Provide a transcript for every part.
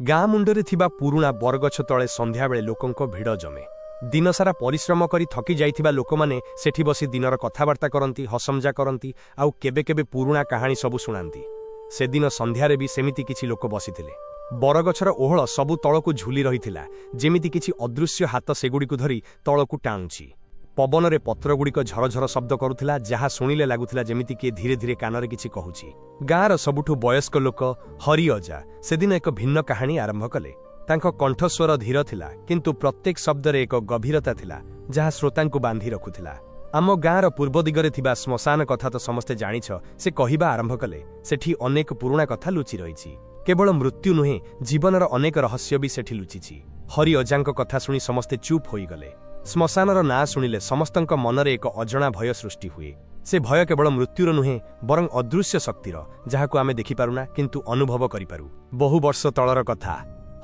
ଗାଁ ମୁଣ୍ଡରେ ଥିବା ପୁରୁଣା ବରଗଛ ତଳେ ସନ୍ଧ୍ୟାବେଳେ ଲୋକଙ୍କ ଭିଡ଼ ଜମେ। ଦିନସାରା ପରିଶ୍ରମ କରି ଥକି ଯାଇଥିବା ଲୋକମାନେ ସେଠି ବସି ଦିନର କଥାବାର୍ତ୍ତା କରନ୍ତି, ହସମଜା କରନ୍ତି ଆଉ କେବେ କେବେ ପୁରୁଣା କାହାଣୀ ସବୁ ଶୁଣାନ୍ତି। ସେଦିନ ସନ୍ଧ୍ୟାରେ ବି ସେମିତି କିଛି ଲୋକ ବସିଥିଲେ। ବରଗଛର ଓହଳ ସବୁ ତଳକୁ ଝୁଲି ରହିଥିଲା, ଯେମିତି କିଛି ଅଦୃଶ୍ୟ ହାତ ସେଗୁଡ଼ିକୁ ଧରି ତଳକୁ ଟାଣୁଛି। ପବନରେ ପତ୍ରଗୁଡ଼ିକ ଝରଝର ଶବ୍ଦ କରୁଥିଲା, ଯାହା ଶୁଣିଲେ ଲାଗୁଥିଲା ଯେମିତି କିଏ ଧୀରେ ଧୀରେ କାନରେ କିଛି କହୁଛି। ଗାଁର ସବୁଠୁ ବୟସ୍କ ଲୋକ ହରି ଅଜା ସେଦିନ ଏକ ଭିନ୍ନ କାହାଣୀ ଆରମ୍ଭ କଲେ। ତାଙ୍କ କଣ୍ଠସ୍ୱର ଧୀର ଥିଲା, କିନ୍ତୁ ପ୍ରତ୍ୟେକ ଶବ୍ଦରେ ଏକ ଗଭୀରତା ଥିଲା, ଯାହା ଶ୍ରୋତାଙ୍କୁ ବାନ୍ଧି ରଖୁଥିଲା। "ଆମ ଗାଁର ପୂର୍ବ ଦିଗରେ ଥିବା ଶ୍ମଶାନ କଥା ତ ସମସ୍ତେ ଜାଣିଛ," ସେ କହିବା ଆରମ୍ଭ କଲେ। "ସେଠି ଅନେକ ପୁରୁଣା କଥା ଲୁଚି ରହିଛି। କେବଳ ମୃତ୍ୟୁ ନୁହେଁ, ଜୀବନର ଅନେକ ରହସ୍ୟ ବି ସେଠି ଲୁଚିଛି।" ହରି ଅଜାଙ୍କ କଥା ଶୁଣି ସମସ୍ତେ ଚୁପ୍ ହୋଇଗଲେ। ଶ୍ମଶାନର ନାଁ ଶୁଣିଲେ ସମସ୍ତଙ୍କ ମନରେ ଏକ ଅଜଣା ଭୟ ସୃଷ୍ଟି ହୁଏ। ସେ ଭୟ କେବଳ ମୃତ୍ୟୁର ନୁହେଁ, ବରଂ ଅଦୃଶ୍ୟ ଶକ୍ତିର, ଯାହାକୁ ଆମେ ଦେଖିପାରୁନା କିନ୍ତୁ ଅନୁଭବ କରିପାରୁ। "ବହୁ ବର୍ଷ ତଳର କଥା,"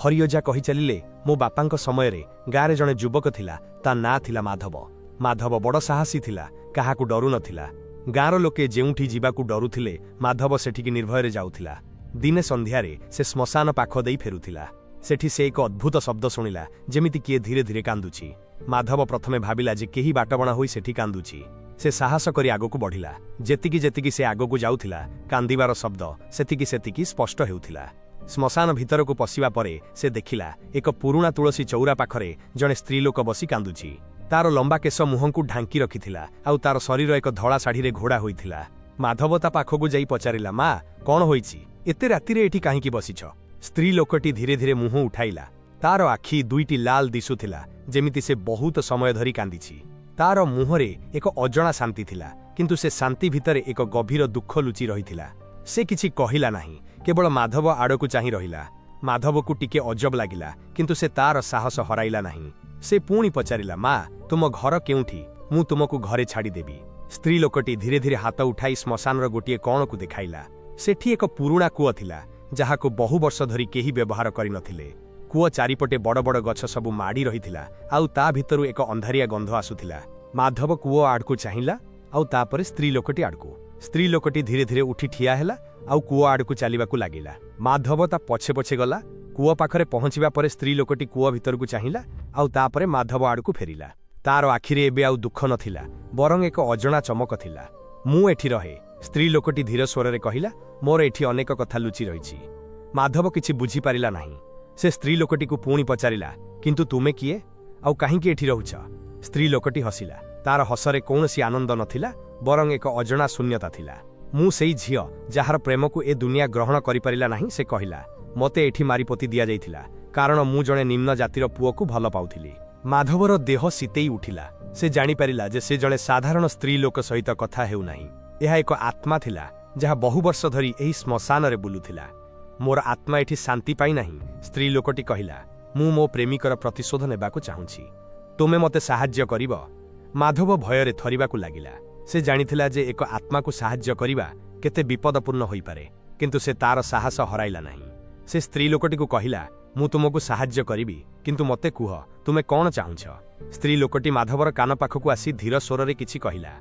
ହରିଅଜା କହି ଚାଲିଲେ, "ମୋ ବାପାଙ୍କ ସମୟରେ ଗାଁରେ ଜଣେ ଯୁବକ ଥିଲା। ତା ନାଁ ଥିଲା ମାଧବ। ମାଧବ ବଡ଼ ସାହସୀ ଥିଲା, କାହାକୁ ଡରୁ ନଥିଲା। ଗାଁର ଲୋକେ ଯେଉଁଠି ଯିବାକୁ ଡରୁଥିଲେ, ମାଧବ ସେଠିକି ନିର୍ଭୟରେ ଯାଉଥିଲା। ଦିନେ ସନ୍ଧ୍ୟାରେ ସେ ଶ୍ମଶାନ ପାଖ ଦେଇ ଫେରୁଥିଲା। ସେଠି ସେ ଏକ ଅଦ୍ଭୁତ ଶବ୍ଦ ଶୁଣିଲା, ଯେମିତି କିଏ ଧୀରେ ଧୀରେ କାନ୍ଦୁଛି। ମାଧବ ପ୍ରଥମେ ଭାବିଲା ଯେ କେହି ବାଟବଣା ହୋଇ ସେଠି କାନ୍ଦୁଛି। ସେ ସାହସ କରି ଆଗକୁ ବଢ଼ିଲା। ଯେତିକି ଯେତିକି ସେ ଆଗକୁ ଯାଉଥିଲା, କାନ୍ଦିବାର ଶବ୍ଦ ସେତିକି ସେତିକି ସ୍ପଷ୍ଟ ହେଉଥିଲା। ଶ୍ମଶାନ ଭିତରକୁ ପଶିବା ପରେ ସେ ଦେଖିଲା, ଏକ ପୁରୁଣା ତୁଳସୀ ଚଉରା ପାଖରେ ଜଣେ ସ୍ତ୍ରୀ ଲୋକ ବସି କାନ୍ଦୁଛି। ତାର ଲମ୍ବା କେଶ ମୁହଁକୁ ଢାଙ୍କି ରଖିଥିଲା ଆଉ ତାର ଶରୀର ଏକ ଧଳା ଶାଢ଼ୀରେ ଘୋଡ଼ା ହୋଇଥିଲା। ମାଧବ ତା ପାଖକୁ ଯାଇ ପଚାରିଲା, "ମା, କ'ଣ ହୋଇଛି? ଏତେ ରାତିରେ ଏଠି କାହିଁକି ବସିଛ?" ସ୍ତ୍ରୀ ଲୋକଟି ଧୀରେ ଧୀରେ ମୁହଁ ଉଠାଇଲା। ତାର ଆଖି ଦୁଇଟି ଲାଲ ଦିଶୁଥିଲା, ଯେମିତି ସେ ବହୁତ ସମୟ ଧରି କାନ୍ଦିଛି। ତାର ମୁହଁରେ ଏକ ଅଜଣା ଶାନ୍ତି ଥିଲା, କିନ୍ତୁ ସେ ଶାନ୍ତି ଭିତରେ ଏକ ଗଭୀର ଦୁଃଖ ଲୁଚି ରହିଥିଲା। ସେ କିଛି କହିଲା ନାହିଁ, କେବଳ ମାଧବ ଆଡ଼କୁ ଚାହିଁ ରହିଲା। ମାଧବକୁ ଟିକେ ଅଜବ ଲାଗିଲା, କିନ୍ତୁ ସେ ତାର ସାହସ ହରାଇଲା ନାହିଁ। ସେ ପୁଣି ପଚାରିଲା, "ମା, ତୁମ ଘର କେଉଁଠି? ମୁଁ ତୁମକୁ ଘରେ ଛାଡ଼ିଦେବି।" ସ୍ତ୍ରୀ ଲୋକଟି ଧୀରେ ଧୀରେ ହାତ ଉଠାଇ ଶ୍ମଶାନର ଗୋଟିଏ କଣକୁ ଦେଖାଇଲା। ସେଠି ଏକ ପୁରୁଣା କୂଅ ଥିଲା, ଯାହାକୁ ବହୁ ବର୍ଷ ଧରି କେହି ବ୍ୟବହାର କରିନଥିଲେ। କୂଅ ଚାରିପଟେ ବଡ଼ ବଡ଼ ଗଛ ସବୁ ମାଡ଼ି ରହିଥିଲା ଆଉ ତା ଭିତରୁ ଏକ ଅନ୍ଧାରିଆ ଗନ୍ଧ ଆସୁଥିଲା। ମାଧବ କୂଅ ଆଡ଼କୁ ଚାହିଁଲା ଆଉ ତାପରେ ସ୍ତ୍ରୀ ଲୋକଟି ଆଡ଼କୁ। ସ୍ତ୍ରୀ ଲୋକଟି ଧୀରେ ଧୀରେ ଉଠି ଠିଆ ହେଲା ଆଉ କୂଅ ଆଡ଼କୁ ଚାଲିବାକୁ ଲାଗିଲା। ମାଧବ ତା ପଛେ ପଛେ ଗଲା। କୂଅ ପାଖରେ ପହଞ୍ଚିବା ପରେ ସ୍ତ୍ରୀ ଲୋକଟି କୂଅ ଭିତରକୁ ଚାହିଁଲା ଆଉ ତାପରେ ମାଧବ ଆଡ଼କୁ ଫେରିଲା। ତାର ଆଖିରେ ଏବେ ଆଉ ଦୁଃଖ ନଥିଲା, ବରଂ ଏକ ଅଜଣା ଚମକ ଥିଲା। "ମୁଁ ଏଠି ରହେ," ସ୍ତ୍ରୀ ଲୋକଟି ଧୀର ସ୍ୱରରେ କହିଲା। "ମୋର ଏଠି ଅନେକ କଥା ଲୁଚି ରହିଛି।" ମାଧବ କିଛି ବୁଝିପାରିଲା ନାହିଁ। ସେ ସ୍ତ୍ରୀ ଲୋକଟିକୁ ପୁଣି ପଚାରିଲା, "କିନ୍ତୁ ତୁମେ କିଏ ଆଉ କାହିଁକି ଏଠି ରହୁଛ?" ସ୍ତ୍ରୀ ଲୋକଟି ହସିଲା। ତାର ହସରେ କୌଣସି ଆନନ୍ଦ ନଥିଲା, ବରଂ ଏକ ଅଜଣା ଶୂନ୍ୟତା ଥିଲା। "ମୁଁ ସେଇ ଝିଅ ଯାହାର ପ୍ରେମକୁ ଏ ଦୁନିଆ ଗ୍ରହଣ କରିପାରିଲା ନାହିଁ," ସେ କହିଲା। "ମୋତେ ଏଠି ମାରିପୋତି ଦିଆଯାଇଥିଲା, କାରଣ ମୁଁ ଜଣେ ନିମ୍ନ ଜାତିର ପୁଅକୁ ଭଲ ପାଉଥିଲି।" ମାଧବର ଦେହ ଶୀତେଇ ଉଠିଲା। ସେ ଜାଣିପାରିଲା ଯେ ସେ ଜଣେ ସାଧାରଣ ସ୍ତ୍ରୀ ଲୋକ ସହିତ କଥା ହେଉନାହିଁ। ଏହା ଏକ ଆତ୍ମା ଥିଲା, ଯାହା ବହୁ ବର୍ଷ ଧରି ଏହି ଶ୍ମଶାନରେ ବୁଲୁଥିଲା। "ମୋର ଆତ୍ମା ଏଠି ଶାନ୍ତି ପାଇନାହିଁ," ସ୍ତ୍ରୀ ଲୋକଟି କହିଲା। "ମୁଁ ମୋ ପ୍ରେମିକର ପ୍ରତିଶୋଧ ନେବାକୁ ଚାହୁଁଛି। ତୁମେ ମୋତେ ସାହାଯ୍ୟ କରିବ?" ମାଧବ ଭୟରେ ଥରିବାକୁ ଲାଗିଲା। ସେ ଜାଣିଥିଲା ଯେ ଏକ ଆତ୍ମାକୁ ସାହାଯ୍ୟ କରିବା କେତେ ବିପଦପୂର୍ଣ୍ଣ ହୋଇପାରେ, କିନ୍ତୁ ସେ ତାର ସାହସ ହରାଇଲା ନାହିଁ। ସେ ସ୍ତ୍ରୀ ଲୋକଟିକୁ କହିଲା, "ମୁଁ ତୁମକୁ ସାହାଯ୍ୟ କରିବି, କିନ୍ତୁ ମୋତେ କୁହ, ତୁମେ କ'ଣ ଚାହୁଁଛ?" ସ୍ତ୍ରୀ ଲୋକଟି ମାଧବର କାନ ପାଖକୁ ଆସି ଧୀର ସ୍ୱରରେ କିଛି କହିଲା।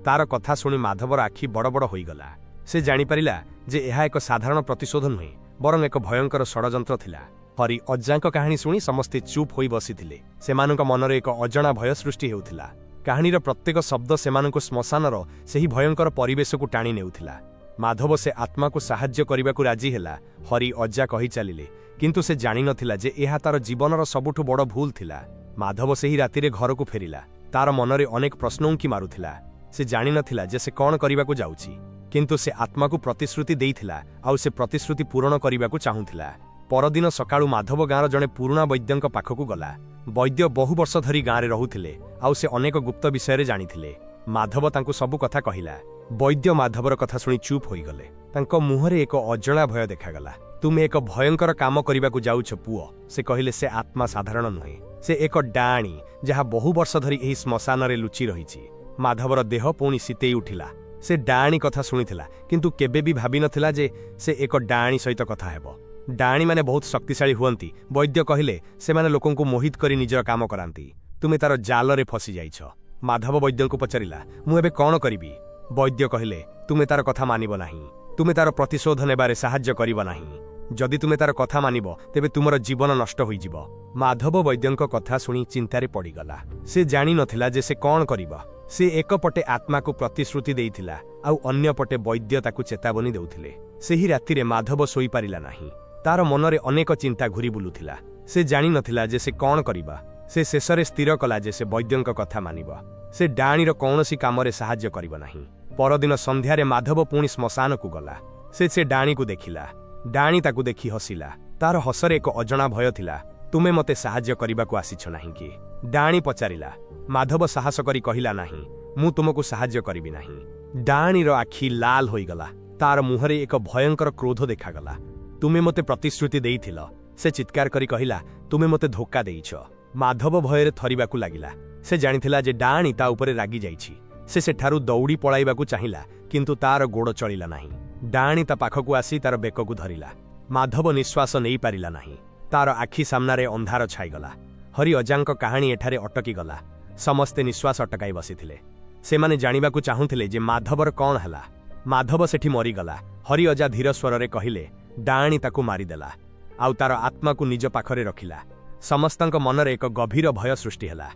ତାର କଥା ଶୁଣି ମାଧବର ଆଖି ବଡ଼ ବଡ଼ ହୋଇଗଲା। ସେ ଜାଣିପାରିଲା ଯେ ଏହା ଏକ ସାଧାରଣ ପ୍ରତିଶୋଧ ନୁହେଁ, ବରଂ ଏକ ଭୟଙ୍କର ଷଡ଼ଯନ୍ତ୍ର ଥିଲା। ହରି ଅଜାଙ୍କ କାହାଣୀ ଶୁଣି ସମସ୍ତେ ଚୁପ୍ ହୋଇ ବସିଥିଲେ। ସେମାନଙ୍କ ମନରେ ଏକ ଅଜଣା ଭୟ ସୃଷ୍ଟି ହେଉଥିଲା। କାହାଣୀର ପ୍ରତ୍ୟେକ ଶବ୍ଦ ସେମାନଙ୍କୁ ଶ୍ମଶାନର ସେହି ଭୟଙ୍କର ପରିବେଶକୁ ଟାଣି ନେଉଥିଲା। ମାଧବ ସେ ଆତ୍ମାକୁ ସାହାଯ୍ୟ କରିବାକୁ ରାଜି ହେଲା, ହରି ଅଜା କହି ଚାଲିଲେ। କିନ୍ତୁ ସେ ଜାଣିନଥିଲା ଯେ ଏହା ତାର ଜୀବନର ସବୁଠୁ ବଡ଼ ଭୁଲ ଥିଲା। ମାଧବ ସେହି ରାତିରେ ଘରକୁ ଫେରିଲା। ତାର ମନରେ ଅନେକ ପ୍ରଶ୍ନ ଉଙ୍କି ମାରୁଥିଲା। ସେ ଜାଣିନଥିଲା ଯେ ସେ କ'ଣ କରିବାକୁ ଯାଉଛି, କିନ୍ତୁ ସେ ଆତ୍ମାକୁ ପ୍ରତିଶ୍ରୁତି ଦେଇଥିଲା ଆଉ ସେ ପ୍ରତିଶ୍ରୁତି ପୂରଣ କରିବାକୁ ଚାହୁଁଥିଲା। ପରଦିନ ସକାଳୁ ମାଧବ ଗାଁର ଜଣେ ପୁରୁଣା ବୈଦ୍ୟଙ୍କ ପାଖକୁ ଗଲା। ବୈଦ୍ୟ ବହୁ ବର୍ଷ ଧରି ଗାଁରେ ରହୁଥିଲେ ଆଉ ସେ ଅନେକ ଗୁପ୍ତ ବିଷୟରେ ଜାଣିଥିଲେ। ମାଧବ ତାଙ୍କୁ ସବୁ କଥା କହିଲା। ବୈଦ୍ୟ ମାଧବର କଥା ଶୁଣି ଚୁପ୍ ହୋଇଗଲେ। ତାଙ୍କ ମୁହଁରେ ଏକ ଅଜଣା ଭୟ ଦେଖାଗଲା। "ତୁମେ ଏକ ଭୟଙ୍କର କାମ କରିବାକୁ ଯାଉଛ, ପୁଅ," ସେ କହିଲେ। "ସେ ଆତ୍ମା ସାଧାରଣ ନୁହେଁ। ସେ ଏକ ଡାଆଣୀ, ଯାହା ବହୁ ବର୍ଷ ଧରି ଏହି ଶ୍ମଶାନରେ ଲୁଚି ରହିଛି।" ମାଧବର ଦେହ ପୁଣି ଶୀତେଇ ଉଠିଲା। ସେ ଡାଆଣୀ କଥା ଶୁଣିଥିଲା, କିନ୍ତୁ କେବେ ବି ଭାବିନଥିଲା ଯେ ସେ ଏକ ଡାଆଣୀ ସହିତ କଥା ହେବ। "ଡାଆଣୀମାନେ ବହୁତ ଶକ୍ତିଶାଳୀ ହୁଅନ୍ତି," ବୈଦ୍ୟ କହିଲେ। "ସେମାନେ ଲୋକଙ୍କୁ ମୋହିତ କରି ନିଜର କାମ କରାନ୍ତି। ତୁମେ ତାର ଜାଲରେ ଫସି ଯାଇଛ।" ମାଧବ ବୈଦ୍ୟଙ୍କୁ ପଚାରିଲା, "ମୁଁ ଏବେ କ'ଣ କରିବି?" ବୈଦ୍ୟ କହିଲେ, "ତୁମେ ତାର କଥା ମାନିବ ନାହିଁ। ତୁମେ ତାର ପ୍ରତିଶୋଧ ନେବାରେ ସାହାଯ୍ୟ କରିବ ନାହିଁ। ଯଦି ତୁମେ ତାର କଥା ମାନିବ, ତେବେ ତୁମର ଜୀବନ ନଷ୍ଟ ହୋଇଯିବ। ମାଧବ ବୈଦ୍ୟଙ୍କ କଥା ଶୁଣି ଚିନ୍ତାରେ ପଡ଼ିଗଲା। ସେ ଜାଣିନଥିଲା ଯେ ସେ କ'ଣ କରିବ। ସେ ଏକପଟେ ଆତ୍ମାକୁ ପ୍ରତିଶ୍ରୁତି ଦେଇଥିଲା, ଆଉ ଅନ୍ୟପଟେ ବୈଦ୍ୟ ତାକୁ ଚେତାବନୀ ଦେଉଥିଲେ। ସେହି ରାତିରେ ମାଧବ ଶୋଇପାରିଲା ନାହିଁ। ତାର ମନରେ ଅନେକ ଚିନ୍ତା ଘୁରି ବୁଲୁଥିଲା। ସେ ଜାଣିନଥିଲା ଯେ ସେ କ'ଣ କରିବ। ସେ ଶେଷରେ ସ୍ଥିର କଲା ଯେ ସେ ବୈଦ୍ୟଙ୍କ କଥା ମାନିବ। ସେ ଡାଆଣୀର କୌଣସି କାମରେ ସାହାଯ୍ୟ କରିବ ନାହିଁ। ପରଦିନ ସନ୍ଧ୍ୟାରେ ମାଧବ ପୁଣି ଶ୍ମଶାନକୁ ଗଲା। ସେ ସେ ଡାଆଣୀକୁ ଦେଖିଲା। ଡାଆଣୀ ତାକୁ ଦେଖି ହସିଲା। ତାର ହସରେ ଏକ ଅଜଣା ଭୟ ଥିଲା। "ତୁମେ ମୋତେ ସାହାଯ୍ୟ କରିବାକୁ ଆସିଛ ନାହିଁ କି?" ଡାଆଣୀ ପଚାରିଲା। ମାଧବ ସାହସ କରି କହିଲା, "ନାହିଁ, ମୁଁ ତୁମକୁ ସାହାଯ୍ୟ କରିବି ନାହିଁ।" ଡାଆଣୀର ଆଖି ଲାଲ ହୋଇଗଲା। ତାର ମୁହଁରେ ଏକ ଭୟଙ୍କର କ୍ରୋଧ ଦେଖାଗଲା। "ତୁମେ ମୋତେ ପ୍ରତିଶ୍ରୁତି ଦେଇଥିଲ," ସେ ଚିତ୍କାର କରି କହିଲା। "ତୁମେ ମୋତେ ଧୋକା ଦେଇଛ।" ମାଧବ ଭୟରେ ଥରିବାକୁ ଲାଗିଲା। ସେ ଜାଣିଥିଲା ଯେ ଡାଆଣୀ ତା ଉପରେ ରାଗି ଯାଇଛି। ସେ ସେଠାରୁ ଦୌଡ଼ି ପଳାଇବାକୁ ଚାହିଁଲା, କିନ୍ତୁ ତାର ଗୋଡ଼ ଚଳିଲା ନାହିଁ। ଡାଆଣୀ ତା ପାଖକୁ ଆସି ତାର ବେକକୁ ଧରିଲା। ମାଧବ ନିଶ୍ୱାସ ନେଇପାରିଲା ନାହିଁ। ତାର ଆଖି ସାମ୍ନାରେ ଅନ୍ଧାର ଛାଇଗଲା। ହରି ଅଜାଙ୍କ କାହାଣୀ ଏଠାରେ ଅଟକିଗଲା। ସମସ୍ତେ ନିଶ୍ୱାସ ଅଟକାଇ ବସିଥିଲେ। ସେମାନେ ଜାଣିବାକୁ ଚାହୁଁଥିଲେ ଯେ ମାଧବର କ'ଣ ହେଲା। "ମାଧବ ସେଠି ମରିଗଲା," ହରି ଅଜା ଧୀର ସ୍ୱରରେ କହିଲେ। "ଡାଆଣୀ ତାକୁ ମାରିଦେଲା, ଆଉ ତାର ଆତ୍ମାକୁ ନିଜ ପାଖରେ ରଖିଲା।" ସମସ୍ତଙ୍କ ମନରେ ଏକ ଗଭୀର ଭୟ ସୃଷ୍ଟି ହେଲା।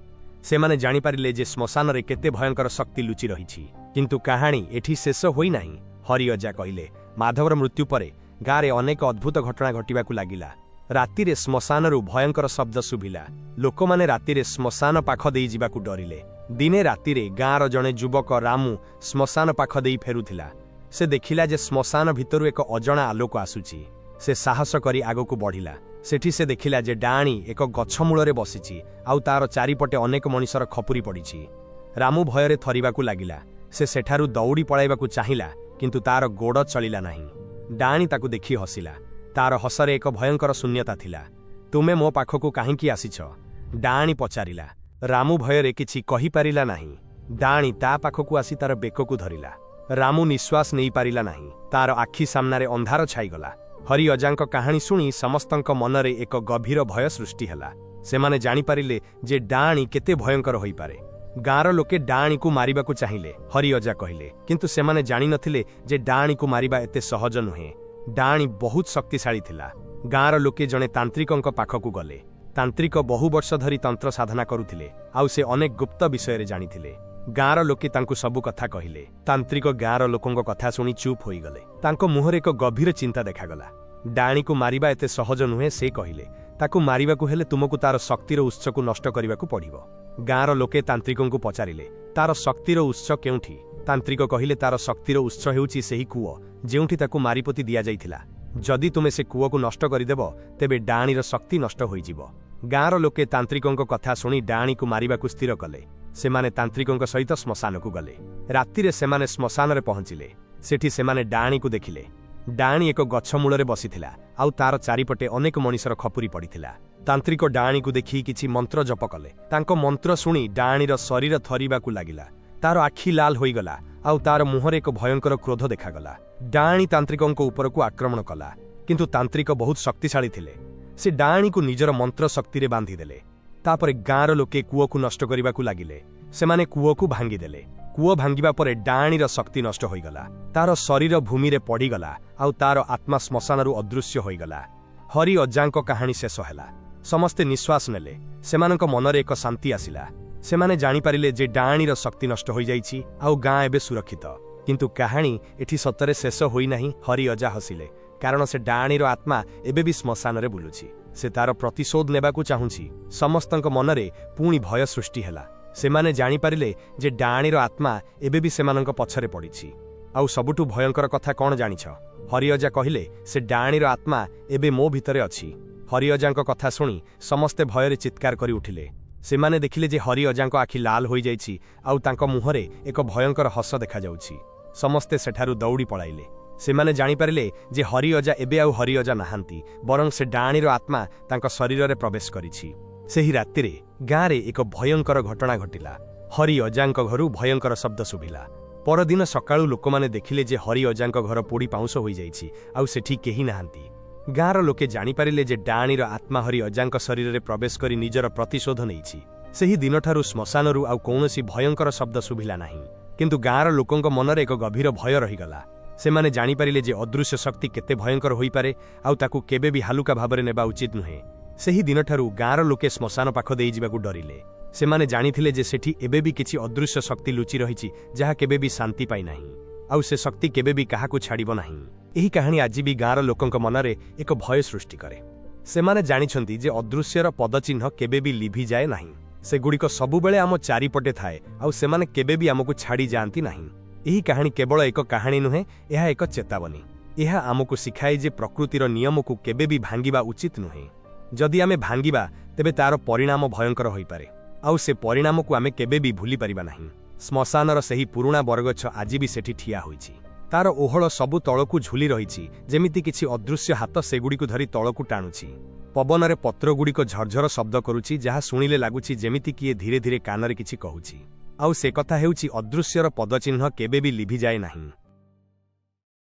ସେମାନେ ଜାଣିପାରିଲେ ଯେ ଶ୍ମଶାନରେ କେତେ ଭୟଙ୍କର ଶକ୍ତି ଲୁଚି ରହିଛି। କିନ୍ତୁ କାହାଣୀ ଏଠି ଶେଷ ହୋଇନାହିଁ। ହରି ଅଜା କହିଲେ, ମାଧବର ମୃତ୍ୟୁ ପରେ ଗାଁରେ ଅନେକ ଅଦ୍ଭୁତ ଘଟଣା ଘଟିବାକୁ ଲାଗିଲା। ରାତିରେ ଶ୍ମଶାନରୁ ଭୟଙ୍କର ଶବ୍ଦ ଶୁଭିଲା। ଲୋକମାନେ ରାତିରେ ଶ୍ମଶାନ ପାଖ ଦେଇ ଯିବାକୁ ଡରିଲେ। ଦିନେ ରାତିରେ ଗାଁର ଜଣେ ଯୁବକ ରାମୁ ଶ୍ମଶାନ ପାଖ ଦେଇ ଫେରୁଥିଲା। ସେ ଦେଖିଲା ଯେ ଶ୍ମଶାନ ଭିତରୁ ଏକ ଅଜଣା ଆଲୋକ ଆସୁଛି। ସେ ସାହସ କରି ଆଗକୁ ବଢ଼ିଲା। ସେଠି ସେ ଦେଖିଲା ଯେ ଡାଆଣୀ ଏକ ଗଛ ମୂଳରେ ବସିଛି, ଆଉ ତାର ଚାରିପଟେ ଅନେକ ମଣିଷର ଖପୁରି ପଡ଼ିଛି। ରାମୁ ଭୟରେ ଥରିବାକୁ ଲାଗିଲା। ସେ ସେଠାରୁ ଦୌଡ଼ି ପଳାଇବାକୁ ଚାହିଁଲା, କିନ୍ତୁ ତାର ଗୋଡ଼ ଚଳିଲା ନାହିଁ। ଡାଆଣୀ ତାକୁ ଦେଖି ହସିଲା। ତାର ହସରେ ଏକ ଭୟଙ୍କର ଶୂନ୍ୟତା ଥିଲା। "ତୁମେ ମୋ ପାଖକୁ କାହିଁକି ଆସିଛ?" ଡାଆଣୀ ପଚାରିଲା। ରାମୁ ଭୟରେ କିଛି କହିପାରିଲା ନାହିଁ। ଡାଆଣୀ ତା ପାଖକୁ ଆସି ତାର ବେକକୁ ଧରିଲା। ରାମୁ ନିଶ୍ୱାସ ନେଇପାରିଲା ନାହିଁ। ତାର ଆଖି ସାମ୍ନାରେ ଅନ୍ଧାର ଛାଇଗଲା। ହରି ଅଜାଙ୍କ କାହାଣୀ ଶୁଣି ସମସ୍ତଙ୍କ ମନରେ ଏକ ଗଭୀର ଭୟ ସୃଷ୍ଟି ହେଲା। ସେମାନେ ଜାଣିପାରିଲେ ଯେ ଡାଆଣୀ କେତେ ଭୟଙ୍କର ହୋଇପାରେ। ଗାଁର ଲୋକେ ଡାଆଣୀକୁ ମାରିବାକୁ ଚାହିଁଲେ, ହରି ଅଜା କହିଲେ। କିନ୍ତୁ ସେମାନେ ଜାଣିନଥିଲେ ଯେ ଡାଆଣୀକୁ ମାରିବା ଏତେ ସହଜ ନୁହେଁ। ଡାଆଣୀ ବହୁତ ଶକ୍ତିଶାଳୀ ଥିଲା। ଗାଁର ଲୋକେ ଜଣେ ତାନ୍ତ୍ରିକଙ୍କ ପାଖକୁ ଗଲେ। ତାନ୍ତ୍ରିକ ବହୁ ବର୍ଷ ଧରି ତନ୍ତ୍ର ସାଧନା କରୁଥିଲେ, ଆଉ ସେ ଅନେକ ଗୁପ୍ତ ବିଷୟରେ ଜାଣିଥିଲେ। ଗାଁର ଲୋକେ ତାଙ୍କୁ ସବୁ କଥା କହିଲେ। ତାନ୍ତ୍ରିକ ଗାଁର ଲୋକଙ୍କ କଥା ଶୁଣି ଚୁପ୍ ହୋଇଗଲେ। ତାଙ୍କ ମୁହଁରେ ଏକ ଗଭୀର ଚିନ୍ତା ଦେଖାଗଲା। "ଡାଆଣୀକୁ ମାରିବା ଏତେ ସହଜ ନୁହେଁ," ସେ କହିଲେ। "ତାକୁ ମାରିବାକୁ ହେଲେ ତୁମକୁ ତାର ଶକ୍ତିର ଉତ୍ସକୁ ନଷ୍ଟ କରିବାକୁ ପଡ଼ିବ।" ଗାଁର ଲୋକେ ତାନ୍ତ୍ରିକଙ୍କୁ ପଚାରିଲେ, "ତାର ଶକ୍ତିର ଉତ୍ସ କେଉଁଠି?" ତାନ୍ତ୍ରିକ କହିଲେ, "ତାର ଶକ୍ତିର ଉତ୍ସ ହେଉଛି ସେହି କୂଅ, ଯେଉଁଠି ତାକୁ ମାରିପୋତି ଦିଆଯାଇଥିଲା। ଯଦି ତୁମେ ସେ କୂଅକୁ ନଷ୍ଟ କରିଦେବ, ତେବେ ଡାଆଣୀର ଶକ୍ତି ନଷ୍ଟ ହୋଇଯିବ।" ଗାଁର ଲୋକେ ତାନ୍ତ୍ରିକଙ୍କ କଥା ଶୁଣି ଡାଆଣୀକୁ ମାରିବାକୁ ସ୍ଥିର କଲେ। ସେମାନେ ତାନ୍ତ୍ରିକଙ୍କ ସହିତ ଶ୍ମଶାନକୁ ଗଲେ। ରାତିରେ ସେମାନେ ଶ୍ମଶାନରେ ପହଞ୍ଚିଲେ। ସେଠି ସେମାନେ ଡାଆଣୀକୁ ଦେଖିଲେ। ଡାଆଣୀ ଏକ ଗଛ ମୂଳରେ ବସିଥିଲା, ଆଉ ତାର ଚାରିପଟେ ଅନେକ ମଣିଷର ଖପୁରି ପଡ଼ିଥିଲା। ତାନ୍ତ୍ରିକ ଡାଆଣୀକୁ ଦେଖି କିଛି ମନ୍ତ୍ର ଜପ କଲେ। ତାଙ୍କ ମନ୍ତ୍ର ଶୁଣି ଡାଆଣୀର ଶରୀର ଥରିବାକୁ ଲାଗିଲା। ତାର ଆଖି ଲାଲ ହୋଇଗଲା, ଆଉ ତାର ମୁହଁରେ ଏକ ଭୟଙ୍କର କ୍ରୋଧ ଦେଖାଗଲା। ଡାଆଣୀ ତାନ୍ତ୍ରିକଙ୍କ ଉପରକୁ ଆକ୍ରମଣ କଲା। କିନ୍ତୁ ତାନ୍ତ୍ରିକ ବହୁତ ଶକ୍ତିଶାଳୀ ଥିଲେ। ସେ ଡାଆଣୀକୁ ନିଜର ମନ୍ତ୍ର ଶକ୍ତିରେ ବାନ୍ଧିଦେଲେ। ତାପରେ ଗାଁର ଲୋକେ କୂଅକୁ ନଷ୍ଟ କରିବାକୁ ଲାଗିଲେ। ସେମାନେ କୂଅକୁ ଭାଙ୍ଗିଦେଲେ। କୂଅ ଭାଙ୍ଗିବା ପରେ ଡାଆଣୀର ଶକ୍ତି ନଷ୍ଟ ହୋଇଗଲା। ତାର ଶରୀର ଭୂମିରେ ପଡ଼ିଗଲା, ଆଉ ତାର ଆତ୍ମା ଶ୍ମଶାନରୁ ଅଦୃଶ୍ୟ ହୋଇଗଲା। ହରି ଅଜାଙ୍କ କାହାଣୀ ଶେଷ ହେଲା। ସମସ୍ତେ ନିଶ୍ୱାସ ନେଲେ। ସେମାନଙ୍କ ମନରେ ଏକ ଶାନ୍ତି ଆସିଲା। ସେମାନେ ଜାଣିପାରିଲେ ଯେ ଡାଆଣୀର ଶକ୍ତି ନଷ୍ଟ ହୋଇଯାଇଛି, ଆଉ ଗାଁ ଏବେ ସୁରକ୍ଷିତ। କିନ୍ତୁ କାହାଣୀ ଏଠି ସତରେ ଶେଷ ହୋଇନାହିଁ, ହରି ଅଜା ହସିଲେ। କାରଣ ସେ ଡାଆଣୀର ଆତ୍ମା ଏବେ ବି ଶ୍ମଶାନରେ ବୁଲୁଛି। ସେ ତାର ପ୍ରତିଶୋଧ ନେବାକୁ ଚାହୁଁଛି। ସମସ୍ତଙ୍କ ମନରେ ପୁଣି ଭୟ ସୃଷ୍ଟି ହେଲା। ସେମାନେ ଜାଣିପାରିଲେ ଯେ ଡାଆଣୀର ଆତ୍ମା ଏବେ ବି ସେମାନଙ୍କ ପଛରେ ପଡ଼ିଛି। "ଆଉ ସବୁଠୁ ଭୟଙ୍କର କଥା କ'ଣ ଜାଣିଛ?" ହରିଅଜା କହିଲେ, "ସେ ଡାଆଣୀର ଆତ୍ମା ଏବେ ମୋ ଭିତରେ ଅଛି।" ହରିଅଜାଙ୍କ କଥା ଶୁଣି ସମସ୍ତେ ଭୟରେ ଚିତ୍କାର କରି ଉଠିଲେ। ସେମାନେ ଦେଖିଲେ ଯେ ହରିଅଜାଙ୍କ ଆଖି ଲାଲ ହୋଇଯାଇଛି, ଆଉ ତାଙ୍କ ମୁହଁରେ ଏକ ଭୟଙ୍କର ହସ ଦେଖାଯାଉଛି। ସମସ୍ତେ ସେଠାରୁ ଦୌଡ଼ି ପଳାଇଲେ। ସେମାନେ ଜାଣିପାରିଲେ ଯେ ହରିଅଜା ଏବେ ଆଉ ହରିଅଜା ନାହାନ୍ତି, ବରଂ ସେ ଡାଆଣୀର ଆତ୍ମା ତାଙ୍କ ଶରୀରରେ ପ୍ରବେଶ କରିଛି। ସେହି ରାତିରେ ଗାଁରେ ଏକ ଭୟଙ୍କର ଘଟଣା ଘଟିଲା। ହରି ଅଜାଙ୍କ ଘରୁ ଭୟଙ୍କର ଶବ୍ଦ ଶୁଭିଲା। ପରଦିନ ସକାଳୁ ଲୋକମାନେ ଦେଖିଲେ ଯେ ହରି ଅଜାଙ୍କ ଘର ପୋଡ଼ି ପାଉଁଶ ହୋଇଯାଇଛି, ଆଉ ସେଠି କେହି ନାହାନ୍ତି। ଗାଁର ଲୋକେ ଜାଣିପାରିଲେ ଯେ ଡାଆଣୀର ଆତ୍ମା ହରି ଅଜାଙ୍କ ଶରୀରରେ ପ୍ରବେଶ କରି ନିଜର ପ୍ରତିଶୋଧ ନେଇଛି। ସେହି ଦିନଠାରୁ ଶ୍ମଶାନରୁ ଆଉ କୌଣସି ଭୟଙ୍କର ଶବ୍ଦ ଶୁଭିଲା ନାହିଁ। କିନ୍ତୁ ଗାଁର ଲୋକଙ୍କ ମନରେ ଏକ ଗଭୀର ଭୟ ରହିଗଲା। ସେମାନେ ଜାଣିପାରିଲେ ଯେ ଅଦୃଶ୍ୟ ଶକ୍ତି କେତେ ଭୟଙ୍କର ହୋଇପାରେ, ଆଉ ତାକୁ କେବେ ବି ହାଲୁକା ଭାବରେ ନେବା ଉଚିତ ନୁହେଁ। ସେହି ଦିନଠାରୁ ଗାଁର ଲୋକେ ଶ୍ମଶାନ ପାଖ ଦେଇଯିବାକୁ ଡରିଲେ। ସେମାନେ ଜାଣିଥିଲେ ଯେ ସେଠି ଏବେ ବି କିଛି ଅଦୃଶ୍ୟ ଶକ୍ତି ଲୁଚି ରହିଛି, ଯାହା କେବେ ବି ଶାନ୍ତି ପାଇନାହିଁ। ଆଉ ସେ ଶକ୍ତି କେବେ ବି କାହାକୁ ଛାଡ଼ିବ ନାହିଁ। ଏହି କାହାଣୀ ଆଜି ବି ଗାଁର ଲୋକଙ୍କ ମନରେ ଏକ ଭୟ ସୃଷ୍ଟି କରେ। ସେମାନେ ଜାଣିଛନ୍ତି ଯେ ଅଦୃଶ୍ୟର ପଦଚିହ୍ନ କେବେ ବି ଲିଭିଯାଏ ନାହିଁ। ସେଗୁଡ଼ିକ ସବୁବେଳେ ଆମ ଚାରିପଟେ ଥାଏ, ଆଉ ସେମାନେ କେବେ ବି ଆମକୁ ଛାଡ଼ି ଯାଆନ୍ତି ନାହିଁ। ଏହି କାହାଣୀ କେବଳ ଏକ କାହାଣୀ ନୁହେଁ, ଏହା ଏକ ଚେତାବନୀ। ଏହା ଆମକୁ ଶିଖାଏ ଯେ ପ୍ରକୃତିର ନିୟମକୁ କେବେ ବି ଭାଙ୍ଗିବା ଉଚିତ ନୁହେଁ। ଯଦି ଆମେ ଭାଙ୍ଗିବା, ତେବେ ତାର ପରିଣାମ ଭୟଙ୍କର ହୋଇପାରେ, ଆଉ ସେ ପରିଣାମକୁ ଆମେ କେବେ ବି ଭୁଲିପାରିବା ନାହିଁ। ଶ୍ମଶାନର ସେହି ପୁରୁଣା ବରଗଛ ଆଜି ବି ସେଠି ଠିଆ ହୋଇଛି। ତାର ଓହଳ ସବୁ ତଳକୁ ଝୁଲି ରହିଛି, ଯେମିତି କିଛି ଅଦୃଶ୍ୟ ହାତ ସେଗୁଡ଼ିକୁ ଧରି ତଳକୁ ଟାଣୁଛି। ପବନରେ ପତ୍ରଗୁଡ଼ିକ ଝରଝର ଶବ୍ଦ କରୁଛି, ଯାହା ଶୁଣିଲେ ଲାଗୁଛି ଯେମିତି କିଏ ଧୀରେ ଧୀରେ କାନରେ କିଛି କହୁଛି। ଆଉ ସେ କଥା ହେଉଛି, ଅଦୃଶ୍ୟର ପଦଚିହ୍ନ କେବେ ବି ଲିଭିଯାଏ ନାହିଁ।